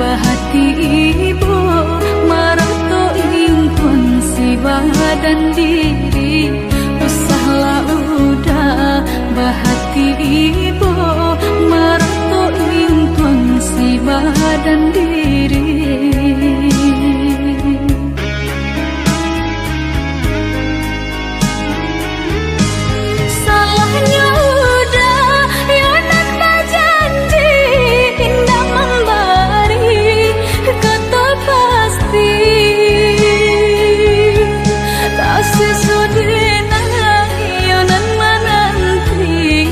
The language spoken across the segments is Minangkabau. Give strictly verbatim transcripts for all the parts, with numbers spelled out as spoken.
Bahati ibo, marato intuan si badan diri. Usahlah uda, bahati ibo, marato intuan si badan diri. Salahnyo uda, yo nan bajanji indak mambari kato pasti. Tak sesuai dengan yo nan mananti,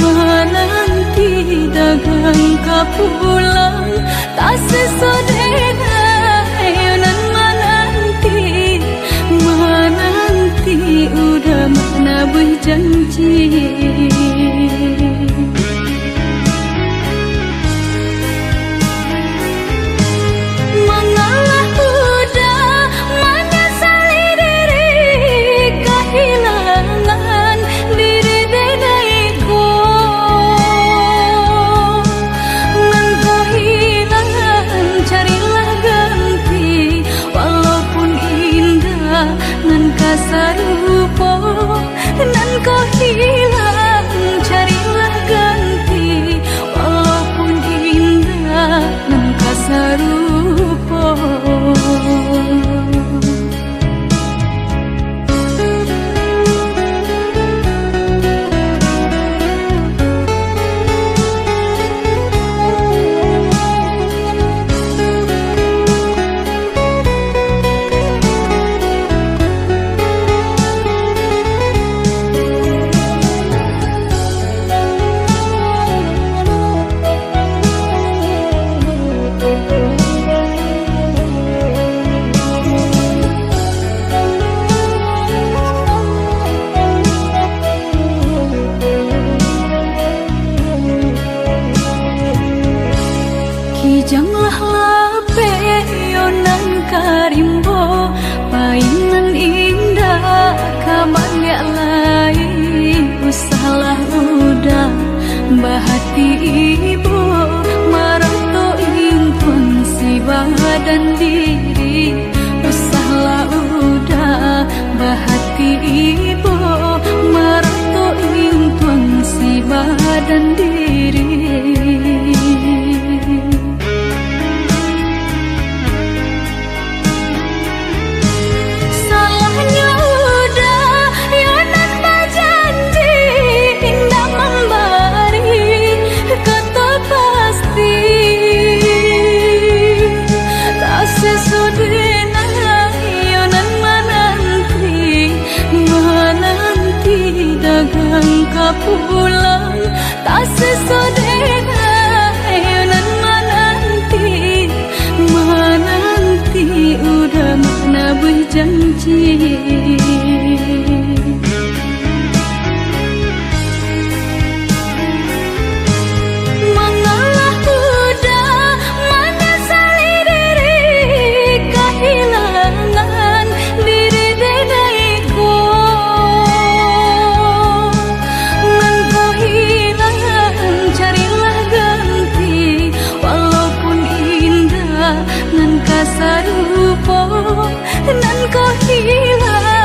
mananti dagang ka pulang. Tak sesuai dengan yo nan mananti, mananti uda mana berjanji. Mangalah uda manyasali diri kahilangan diri denai ko. Nan ko hilang, carilah ganti, walaupun indak nan ka sarupo. Nan ko hilang, carilah ganti, walaupun indak nan ka sarupo. Kijanglah lapeh yo nan ka rimbo, painan indak ka baliak lai. Usahlah uda, bahati ibo, marato intuan si badan diri. Usahlah uda, bahati ibo, marato intuan si badan diri. Salahnyo uda, yo nan bajanji indak mambari kato pasti. Tak sesuai dengan yo nan mananti, mananti dagang ka pulang. Tak sesuai dengan yo nan mananti, mananti uda mana berjanji. Mangalah uda manyasali diri kahilangan diri denai ko. Nan ko hilang, carilah ganti, walaupun indak nan ka sarupo. Nan ko hilang,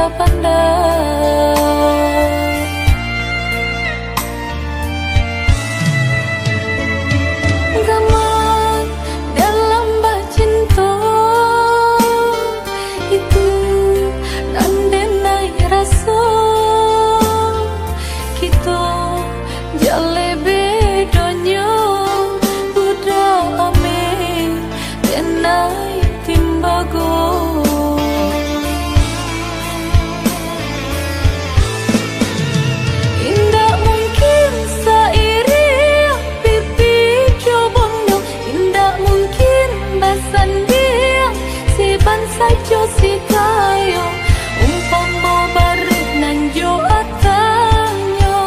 pandai. Zaman dalam bacinto, itu nan denai raso. Kito jaleh bedonyo, budak ameh denai timbago. Indak mungkin sairiang pipi jo bondo, indak mungkin basandiang si bansaik jo si kayo. Umpamo bareh nan jo atanyo,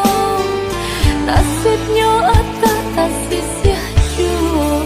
nasibnyo atah tasisiah juo.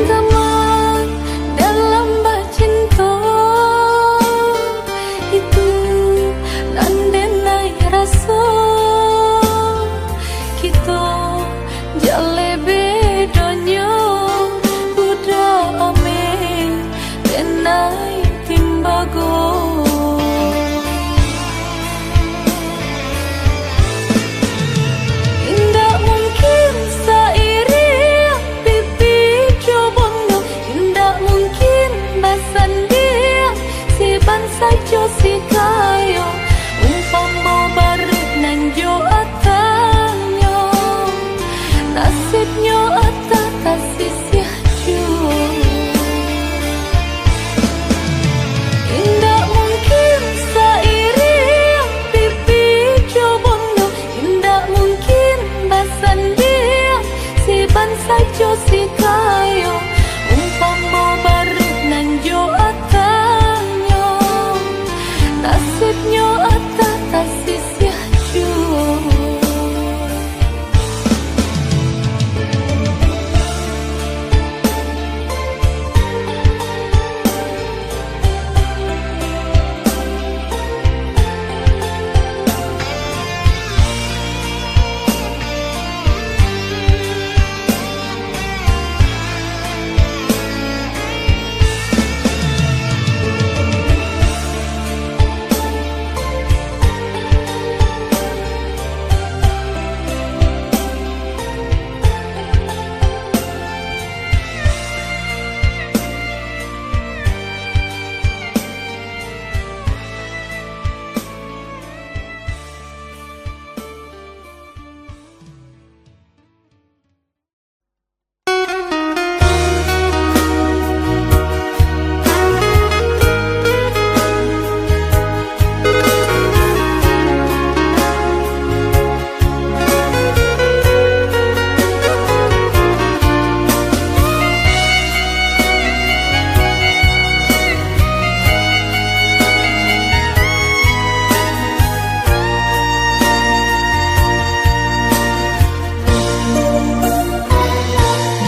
Zaman dalam bacinto, itu nan denai raso. Kito jaleh bedonyo, budak ameh denai timbago. Indak mungkin sairiang pipi jo bondo, indak mungkin basandiang si bansaik jo si kayo. Umpamo bareh nan jo atanyo, nasibnyo atah tasisiah juo. Indak mungkin sairiang pipi jo bondo, indak mungkin basandiang si bansaik jo si kayo. Umpamo bareh nan jo atanyo, nasibnyo atah tasisiah juo.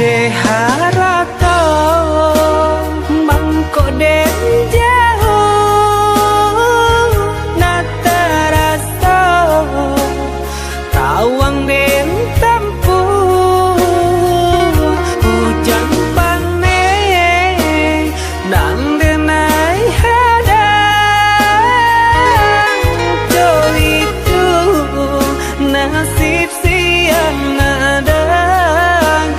Dek harato mangko den jauah, nan taraso tawang den tampuah. Ujan paneh nan denai hadang, jo itu nasib siang nan dagang.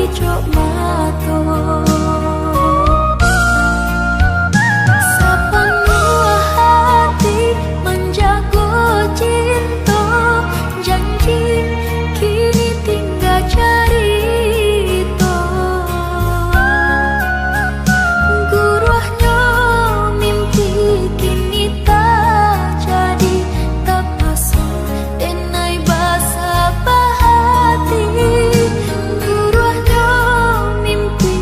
Cok mato, sapanuah hati manjago cinto, janji kini tingga carito. Guruahnyo mimpi kini tajadi, tapaso denai basapah hati. Guruahnyo mimpi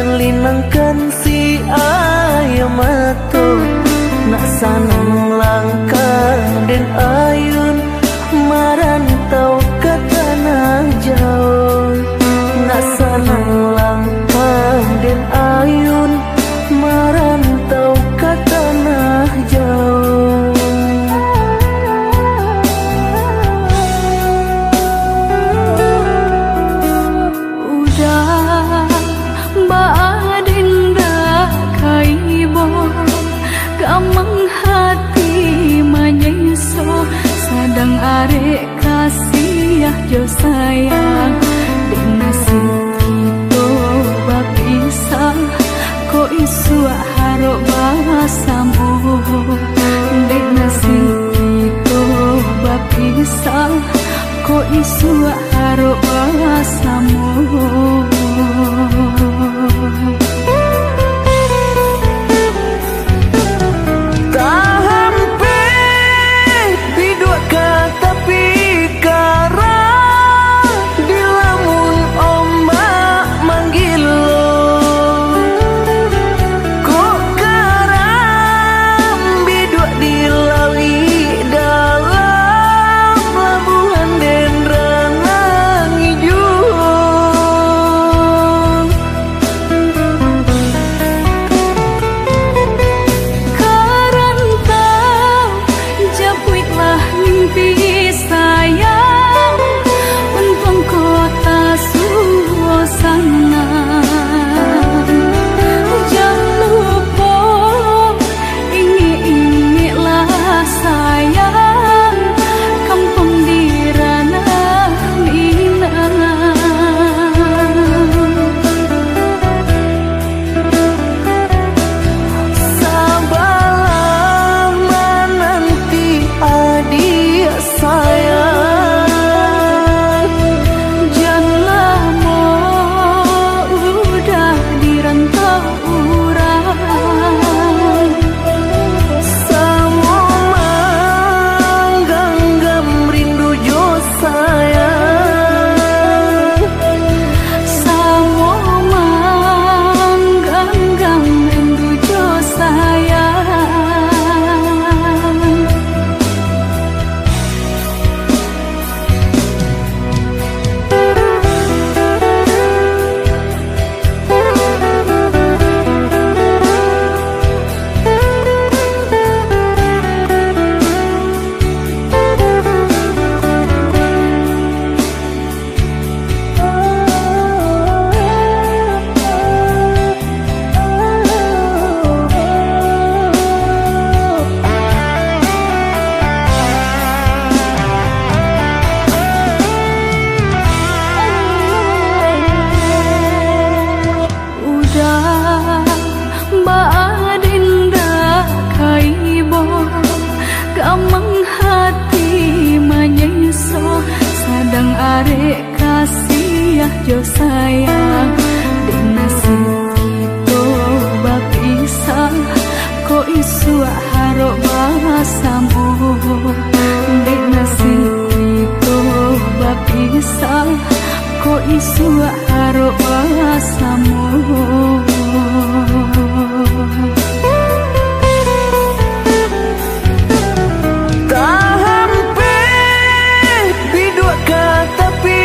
Linangkan si aia mato, nak sanang langkah den ayun, marantau ka tanah jauah. Nak sanang langkah den ayun, marantau ka tanah jauah. Udah baa den dak ka ibo, gamang hati manyeso, sadang arek kasiah jo sayang. Dek nasib kito bapisah, kok isuak harok basamo. Dek nasib kito bapisah, kok isuak harok basamo. Tahampek biduak ka tapi karang, dilamun ombak manggilo. Kok karam biduak di lauik dalam, labuahan den ranang ijo. Karantau, japuiklah mimpi sayang, untuang kota suasana. Jan lupo ingek-ingeklah sayang, kampuang di ranah Minang. Sabalah mananti adiak sayang, jan lamo udah di rantau urang. Samo mangganggam rindu jo sayang. Samo mangganggam rindu jo sayang. Udah baa den dak ka ibo, gamang hati manyeso, sadang arek kasiah jo sayang. Dek nasib kito bapisah, kok isuak harok basamo. Dek nasib kito bapisah, kok isuak harok basamo. Tahampek biduak ka tapi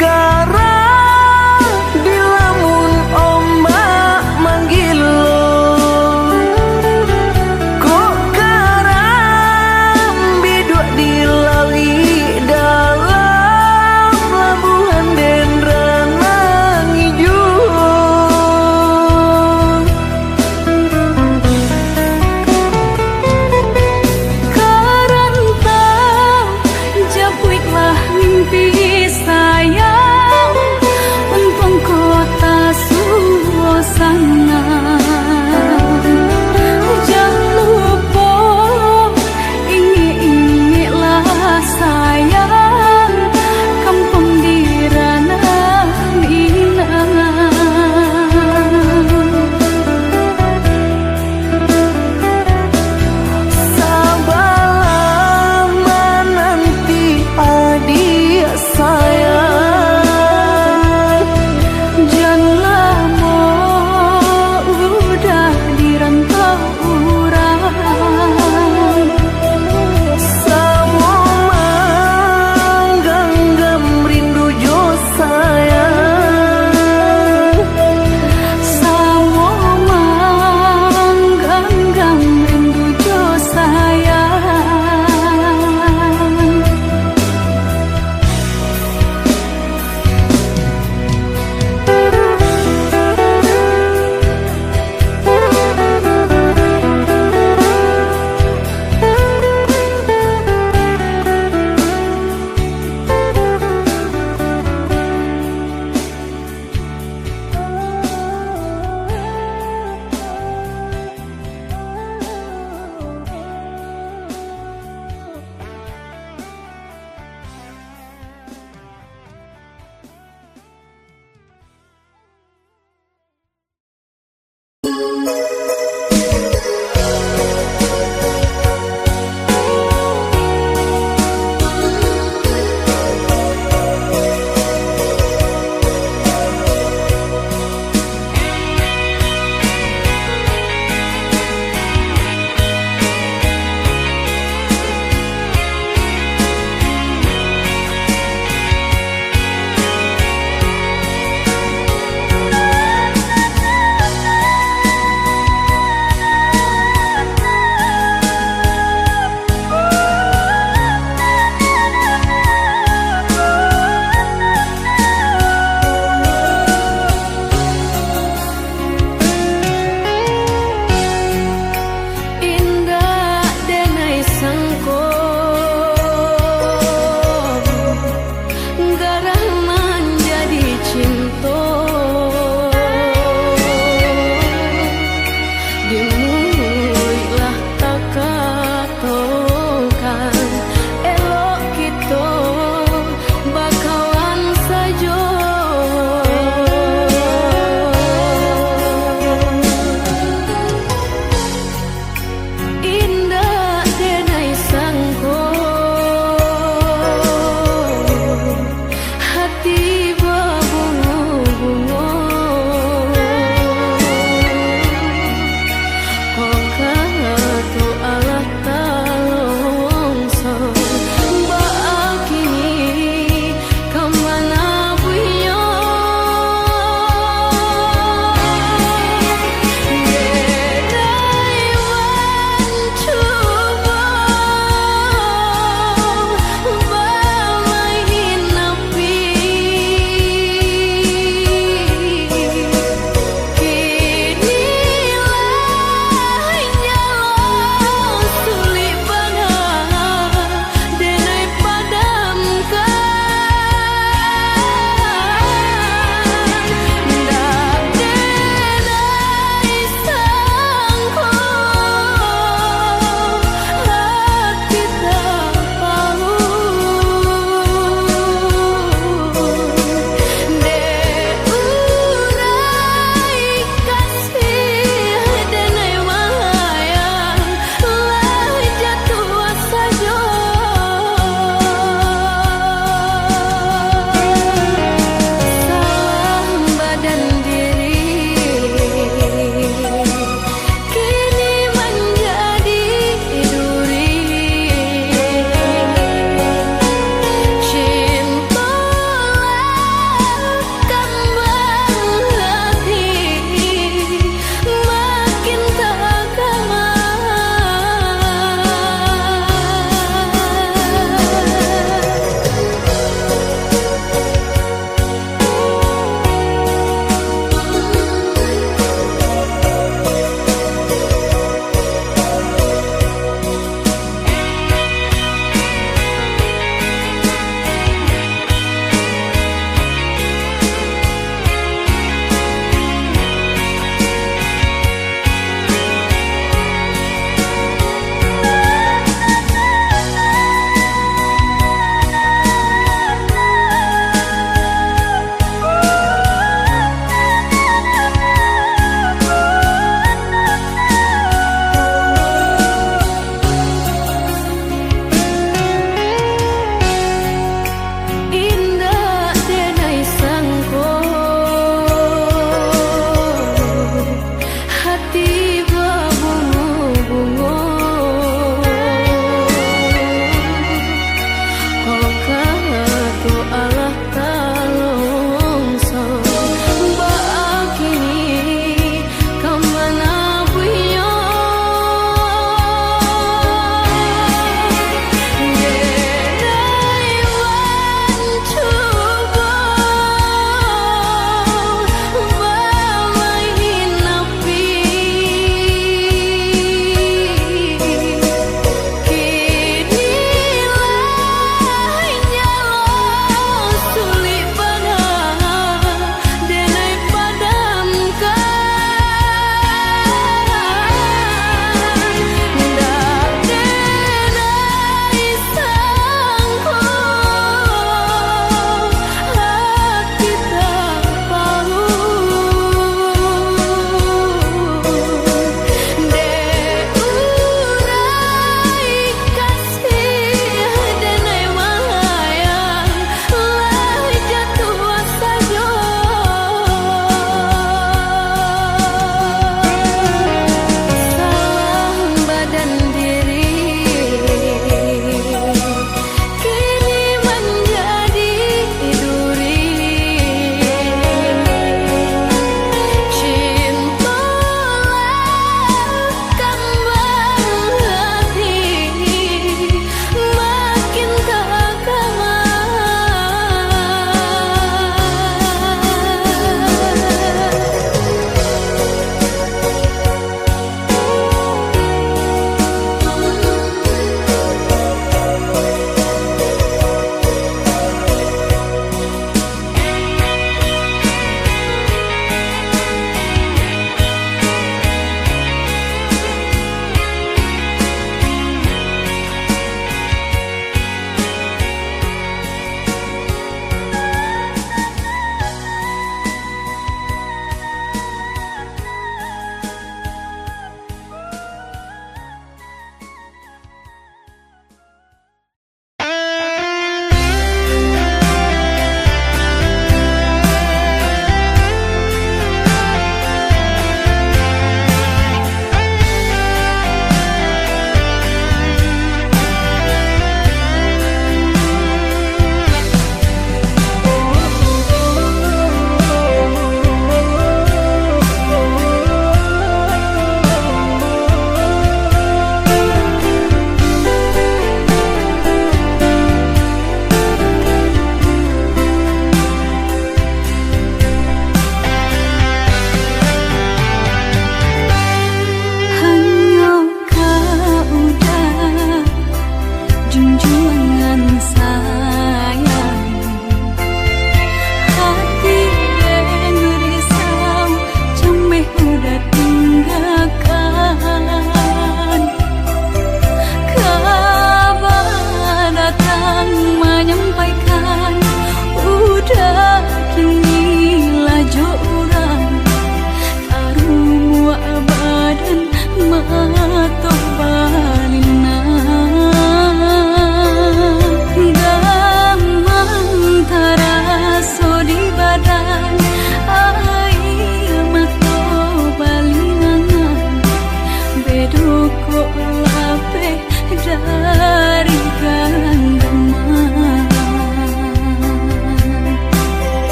karang, dilamun ombak manggilo. Kok karam biduak di lauik dalam, labuahan den ranang ijo.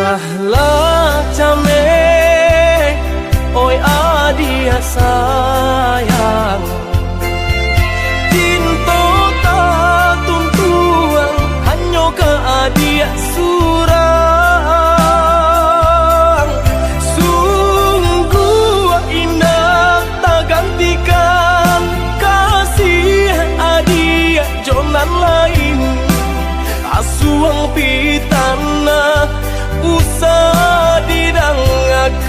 Lah cameh, oi adiak sayang, cinto tatuntuang hanyo ka adiak surang. Sungguah indak tagantikan kasih adiak jo nan lain. Asuang pitanah usah didangakan.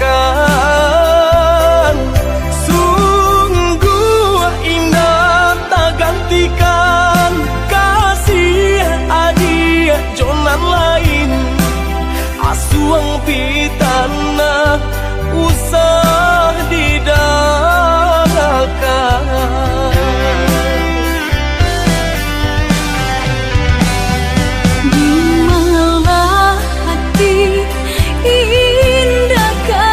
Sungguah indak tagantikan kasih adiak jo nan lain. Asuang pitanah usah didangakan. Di malah hati indak ka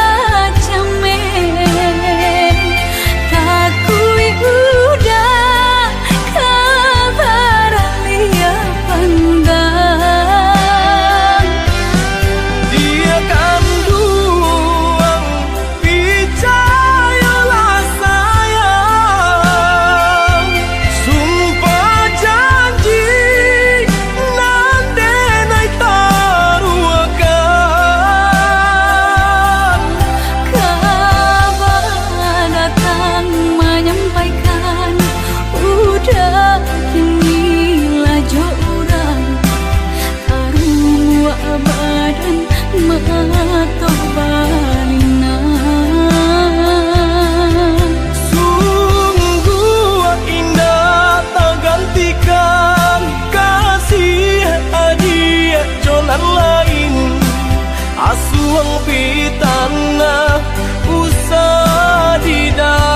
cameh, takuik udah ka baraliah pandang. Diak kanduang, picayolah sayang, sumpah janji nan denai taruahkan. Kaba datang manyampaikan, udah kini lah jo urang. Taruah badan mato balina. Sungguah indak tagantikan kasih adiak jo nan lain. Asuang pitanah usah didangakan.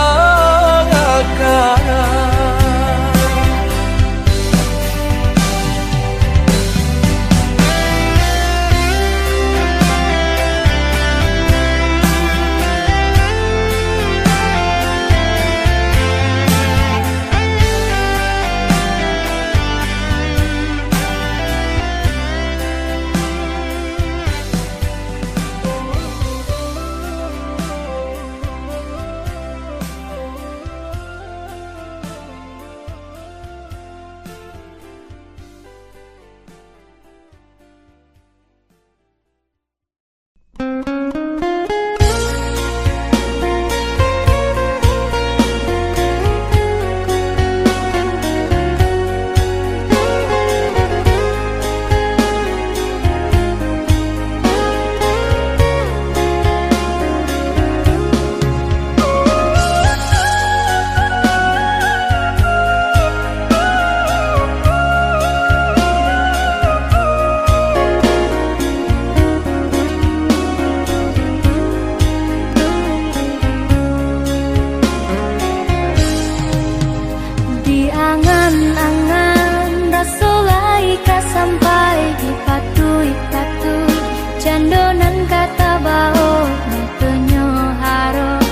Di angan-angan raso lai ka sampai, dipatuik-patuik cando nan ka tabao, matonyo harok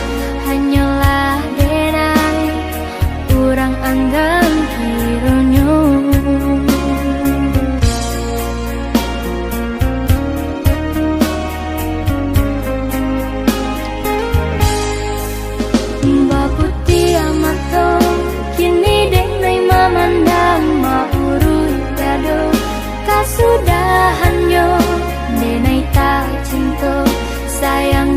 hanyolah denai urang anggan kironyo. Baputiah mato, kini denai mamandang, mauruik dado, kasudahannyo denai tacinto, sayang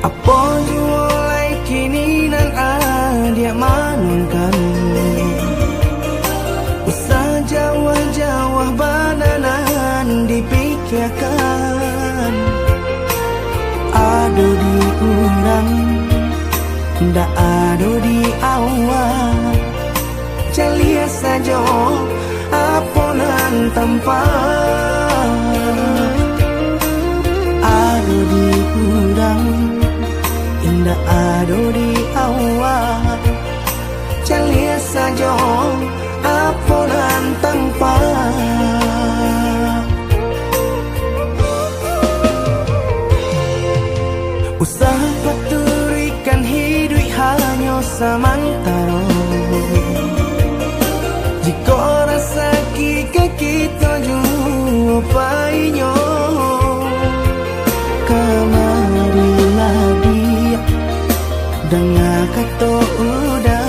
Apo juo lai kini nan adiak manungkan, usah jauah-jauah bana nan dipikiakan. Ado di urang, ndak ado di awak. Caliak sajo apo nan tampak. Ado di urang, indak ado di awak. Caliak sajo apo nan tampak. Usah paturuikan hiduik hanyo samantaro. Jikok rasaki ka kito juo painyo, kamarilah diak, danga kato uda.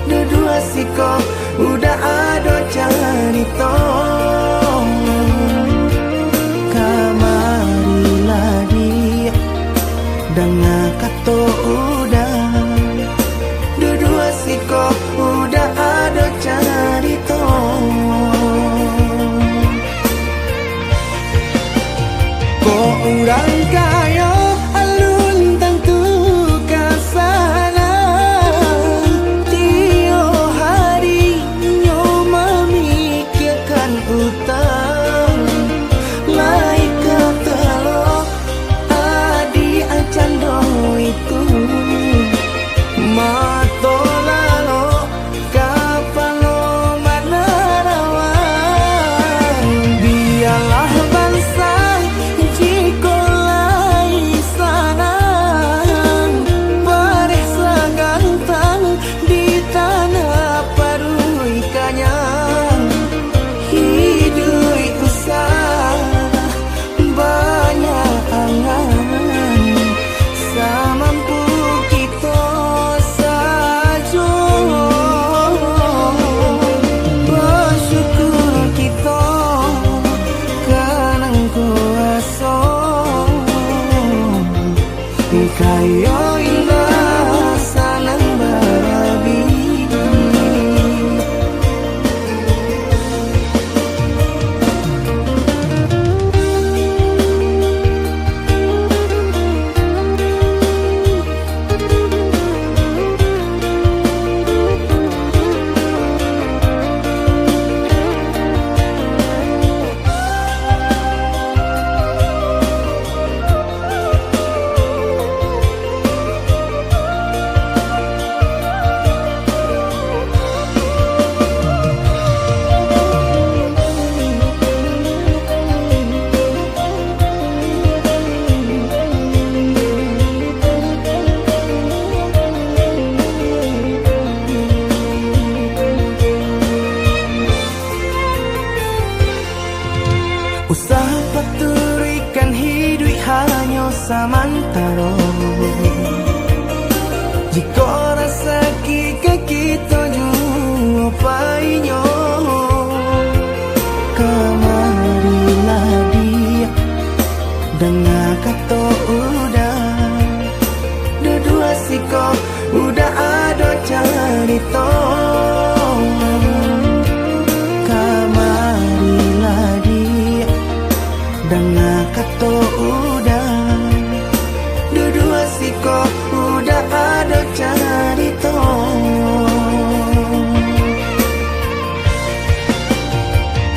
Duduak siko uda ado carito. Kamarilah diak, danga kato uda. Duduak siko uda ado carito. Kok urang kayo alun tantu ka sanang, tiok hari nyo mamikiakan utang. Lai ka talok adiak cando itu, mato lalok kapalo manarawang. Bialah bansa jikok lai sanang, bareh sagantang di tanah paruik kanyang. Hiduik usah banyak angan, samampu kito sajo. Basyukur kito ka nan kuaso, kayo indak sanang barabiah. Usah paturuikan hiduik hanyo samantaro. Jikok rasaki ka kito juo painyo, kamarilah diak, danga kato uda. Duduak siko uda ado carito. Kamarilah diak, danga kato uda. Duduak siko uda ado carito.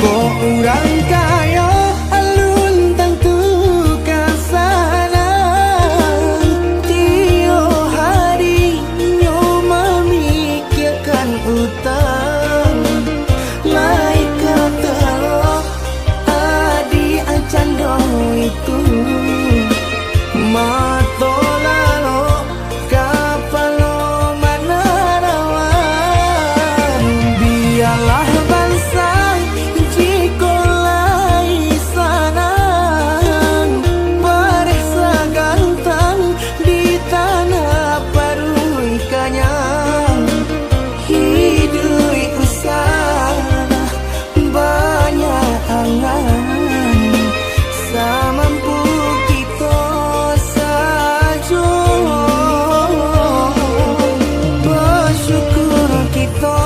Kok urang kayo alun tantu ka sanang. Mato lalok, kapalo manarawan. Bialah bansa jiko lai sanang, bareh sagantang di tanah paruik kanyang. Hiduik usah banyak angan, samampu kito sajo. Basyukur kito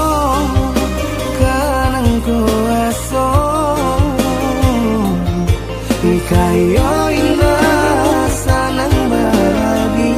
ka nan kuaso, kayo indak sanang babi.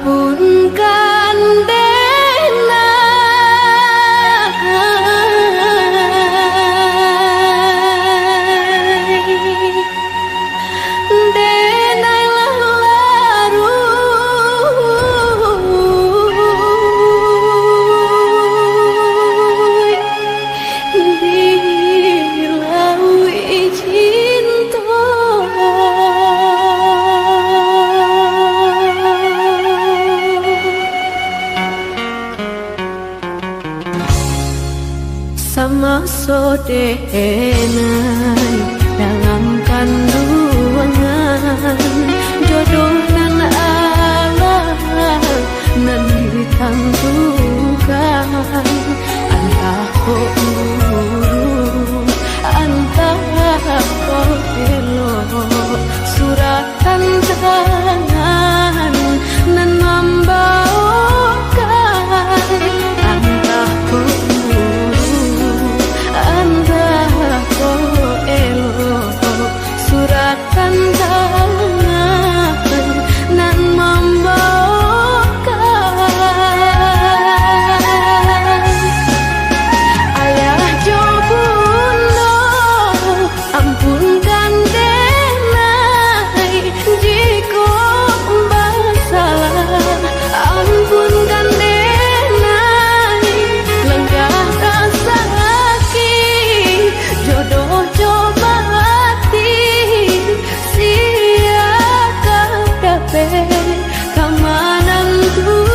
Ampunkan denai, denai lah laruih di lauik cinto. Samaso denai dalam kanduangan, jodoh nan alah nan ditantukan, antah kok buruk, antah kok elok, surat tantangan nan mambaokan, antah kok buruk, antah kok elok, surat tantangan nan mambaokan. Ayah jo bundo, ampunkan denai jikok basalah, ampunkan denai langkah ka sakik, jodoh jo mati, sia ka dapek ka manantukan.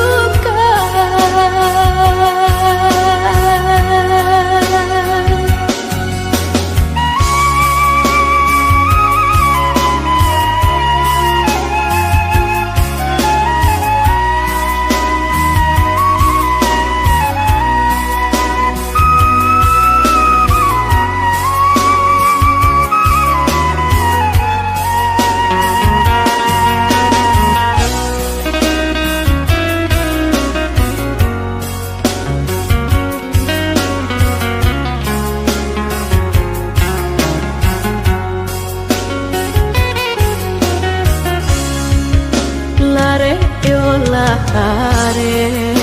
Larek yo larek,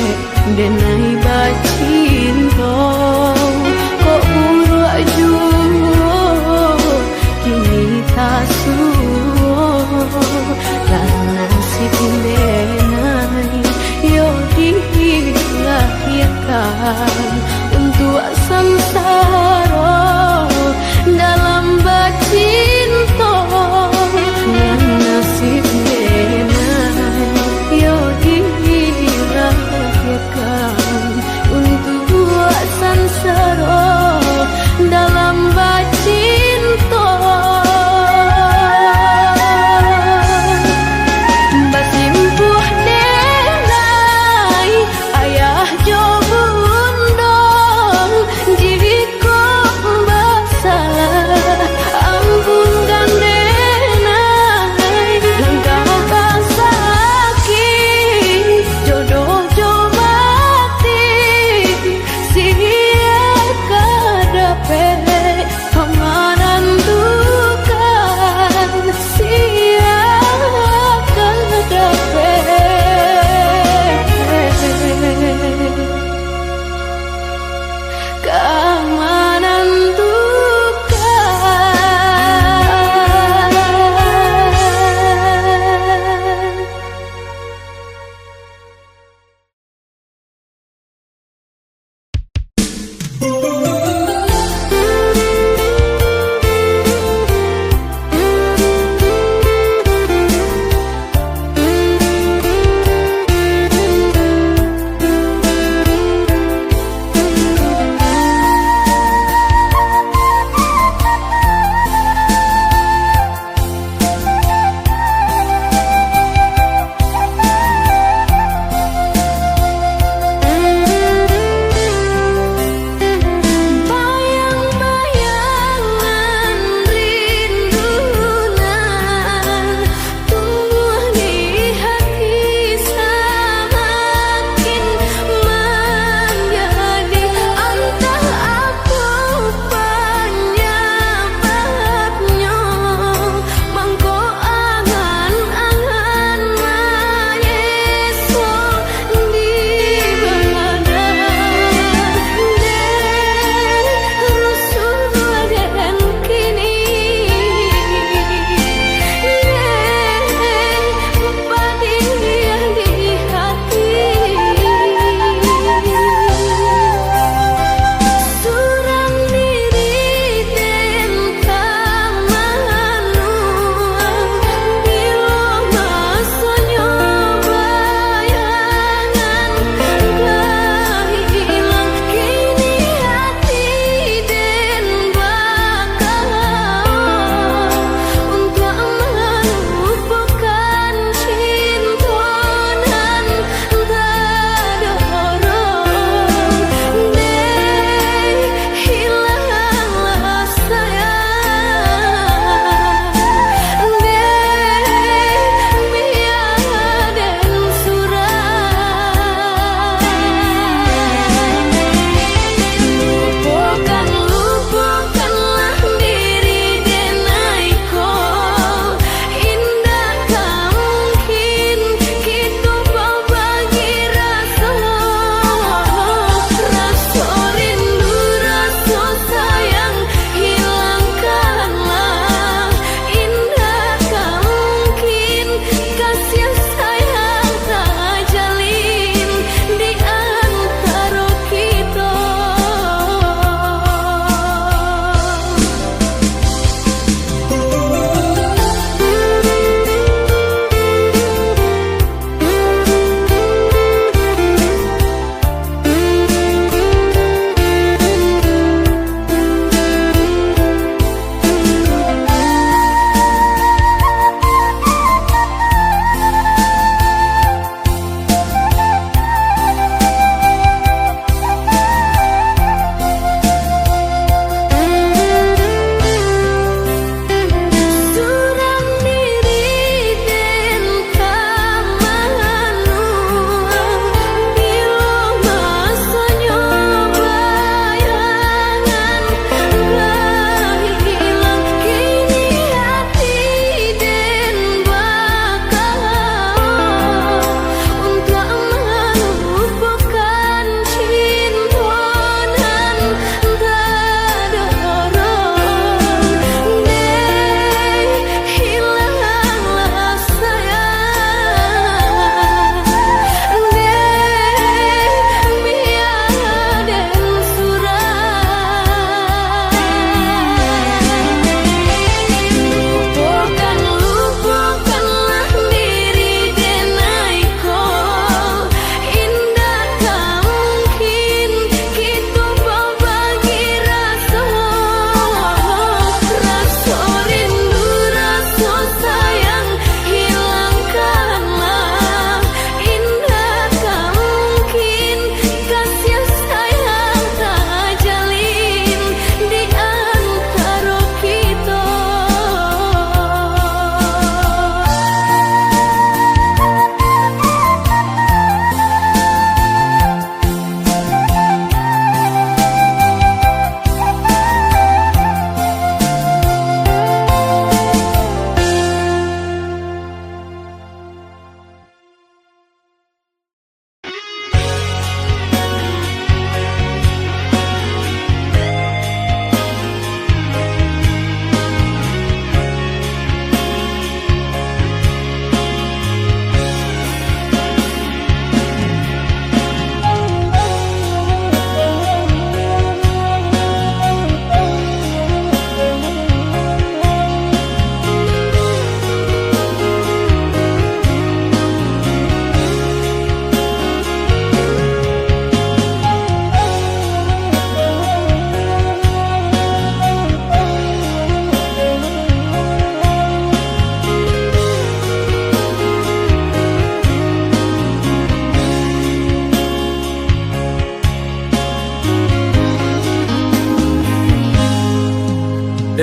denai bacinto, kok buruak juo kini tasuo. Lah nasib denai yo dilahirkan untuak sansaro dalam bacinto. Lah nasib denai yo dilahirkan untuak sansaro dalam bacinto. Basimpuah denai, ayah jo bundo,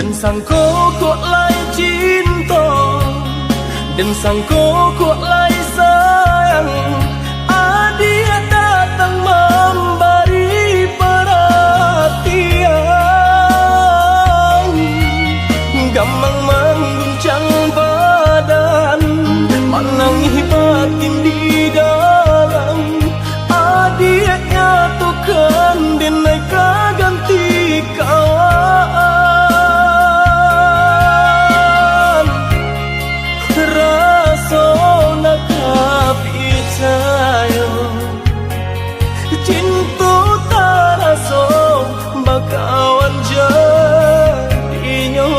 Den sangko kok lai cinto, den sangko kok lai sayang, adiak datang mambari paratian. Gamang mangguncang badan, manangih batin di dalam. Adiak nyatokan, den ai ka ganti kawan. Raso nak ka picayo, cinto taraso bakawan jadinyo.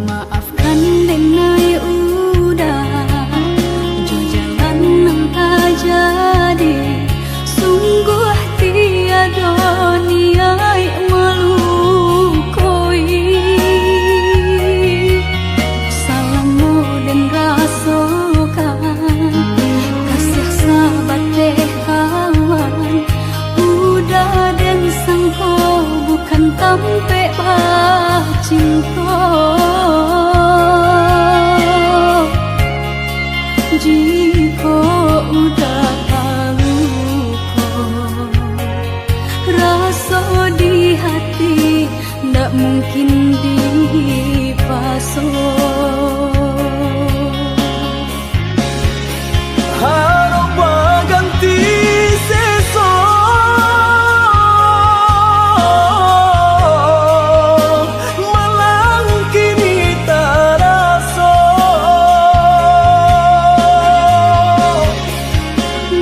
Maafkan den ai Uda, jo jalan nan tajadi, sungguah tiado niaik malukoi. Salamo den rasokan, kasiah sabateh kawan, Uda den sangko bukan tampek bacinto. Jikok Uda taluko, raso di hati ndak mungkin dipaso. Harok baganti seso, malang kini taraso.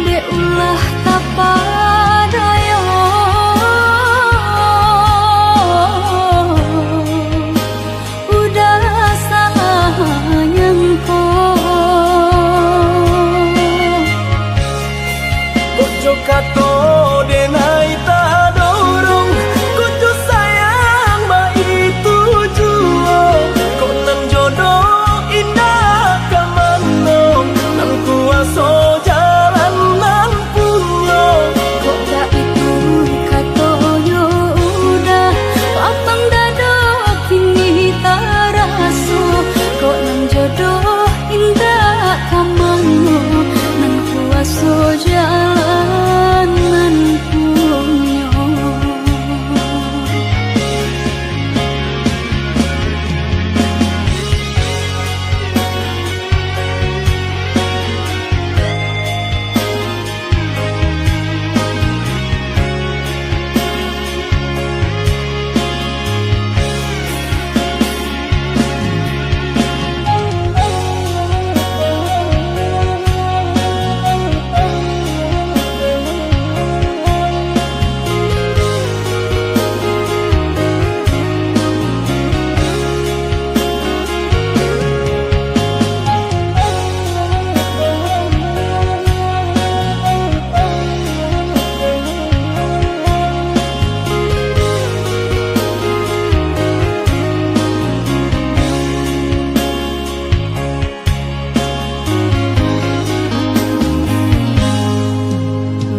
Dek ulah tapadayo, Uda salah nyangko. Kok jo kato den ai tadorong, kok jo sayang baitu juo, kok nan jodoh indak ka mano, nan kuaso jalan nan punyo. Kok baitu katonyo Uda, lapang dado kini taraso, kok nan jodoh indak ka mano, nan kuaso jalan nan punyo.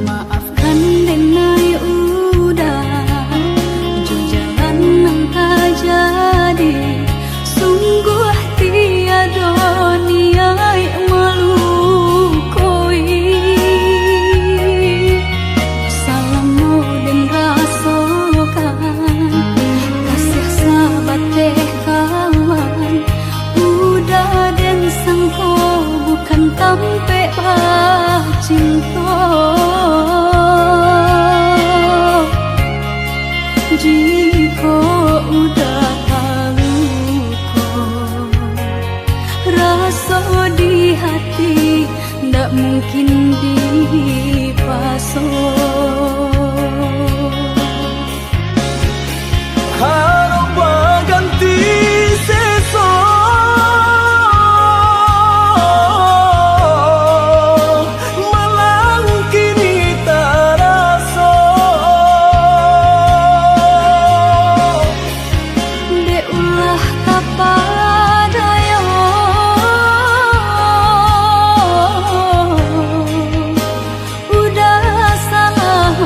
Maafkan den ai Uda, jo jalan nan tajadi, sungguah tiado niaik malukoi. Salamo den rasokan, kasiah sabateh kawan, Uda den sangko bukan tampek bacinto. Jikok Uda taluko, raso di hati ndak mungkin dipaso. Harok baganti seso, malang kini taraso. Dek ulah tapadayo, Uda salah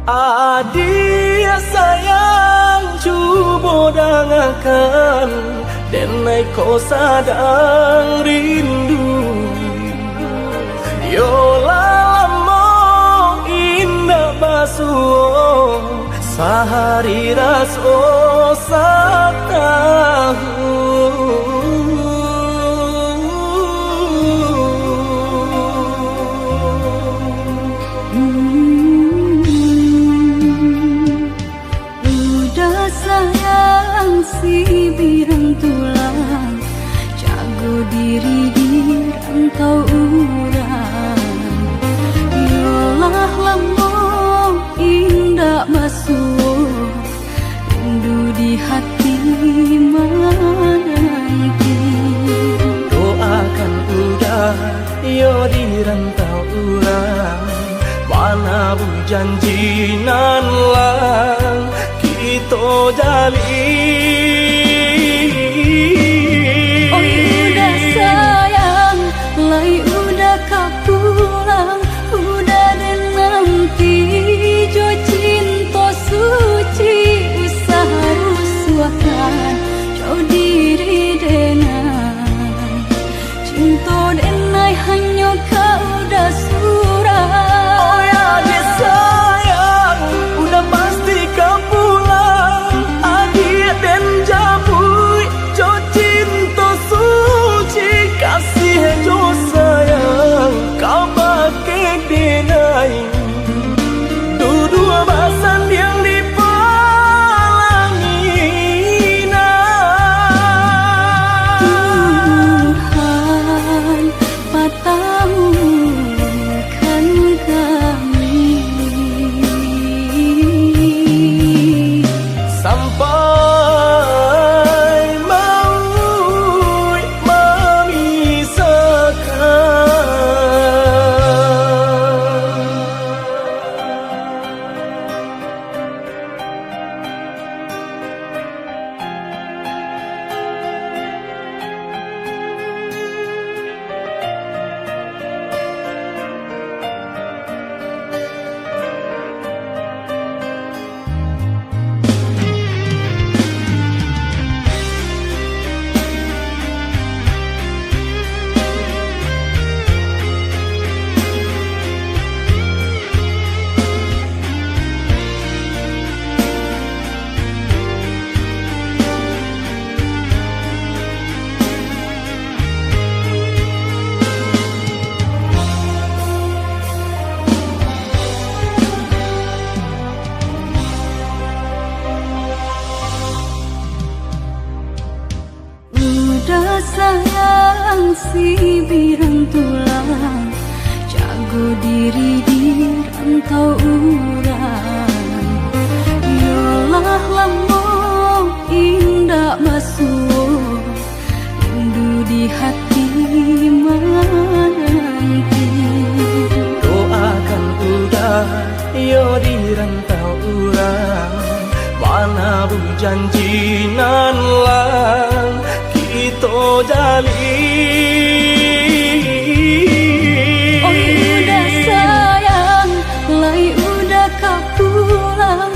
Adiak sayang, cubo dangakan, denai ko sadang rindu. Yo lah lamo indak basuo, sahari raso satahun. Udah sayang, si birang tulang, jago diri di rantau urang. Yo lah lamo indak basuo, rindu di hati mananti. Doakan Uda, yo di rantau urang, manabuih janji nan lah kito jalin. Oi Uda sayang, lai Uda ka pulang, Uda den nanti jo cinto suci, usah rusuahkan jo diri denai. Cinto denai hanyo ka Uda surang. Oi adiak sayang, Uda pasti ka pulang. Adiak den jamuik jo cinto suci, kasih jo sayang kabake denai. Duduak basandiang di palaminan. Tuhan patahkan kami sampai mauik mamisahkan. Uda sayang, si birang tulang, jago diri di rantau urang. Yo lah lamo indak basuo, rindu di hati mananti. Doakan Uda, yo di rantau urang, manabuih janji nan lah kito jalin. Oi Uda sayang, lai Uda ka pulang,